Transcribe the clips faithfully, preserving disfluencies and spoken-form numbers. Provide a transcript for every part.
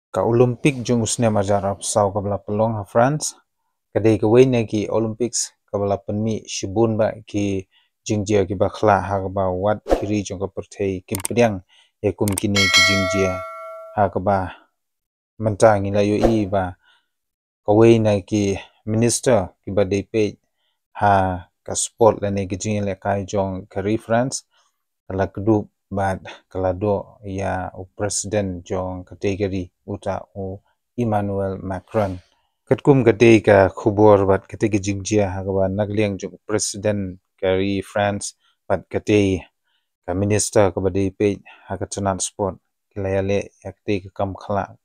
Ka Olympic jong u snem arhajar arphew saw kaba la pynlong ha France ka dei kawei na ki Olympics kaba la pynmih shibun bha ki jingjia kiba khlaiñ ha kaba wat ki ri jong ka pyrthei kim pdiang ïa kum kine ki jingjia, ha kaba mynta ngi la ïohi ba kawei na ki minister kiba dei peit ha ka sport lane ki jingïalehkai jong ka ri France ka la kdup bad ka la doh ïa u president jong katei ka ri, uta u Emmanuel Macron. Katkum katei ka khubor bad katei ka jingjia ha kaba na ka liang jong u president ka ri France bad katei ka minister kaba dei peit ha ka tnat sport ki la ïaleh ïa katei ka kam khlaiñ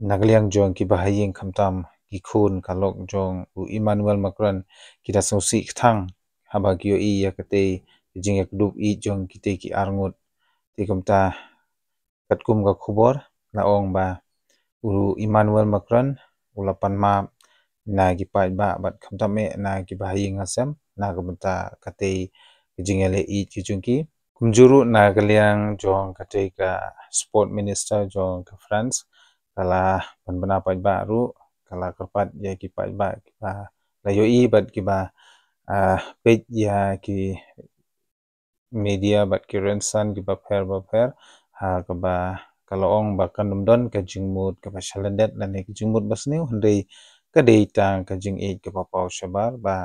na ka liang jong kiba ha ïing, khamtam ki khun ka lok jong u Emmanuel Macron ki da sngewsih kthang haba ki ïohi ïa katei ka jingïakdup ïeit jong kitei ki arngut. Te kumta, katkum ka khubor la ong ba u Emmanuel Macron u la pan map na ki paidbah bad khamtam eh na kiba ha ïing ha sem na ka bynta katei ka jingïaleh ïeit ka jong ki. Kumjuh ruh na ka liang jong katei ka sport minister jong ka France ka la pynbna paidbah ruh, ka la kyrpad ïa ki paidbah kiba la ïohi bad kiba, ah, peit ïa ki media bad ki rynsan kiba pher ba pher, ha kaba ka la ong ba kan ym don ka jingmut kaba sha lyndet lane ka jingmut ba sniew, hynrei ka dei tang ka jingïeit kaba paw shabar ba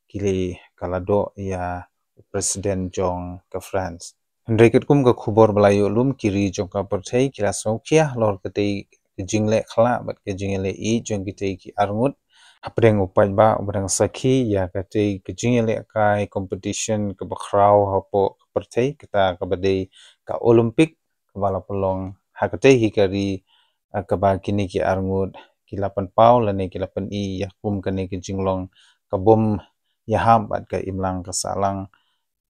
ki la, ka la doh ïa u president jong ka France. Hynrei katkum ka khubor ba la ïoh lum, ki ri jong ka pyrthei ki la sngewkhia halor katei ka jingleh khlaiñ bad ka jingïaleh ïeit jong kitei ki arngut. Hapdeng u paidbah uba dang sakhi ïa katei ka jingïalehkai competition kaba khraw hapoh ka pyrthei, kata kaba dei ka Olympic kaba la pynlong ha katei hi ka ri, ah, kaba kine ki arngut ki la pynpaw lane ki la pyni ïa kum kane ka jinglong ka bym ïahap bad ka imlang ka sahlang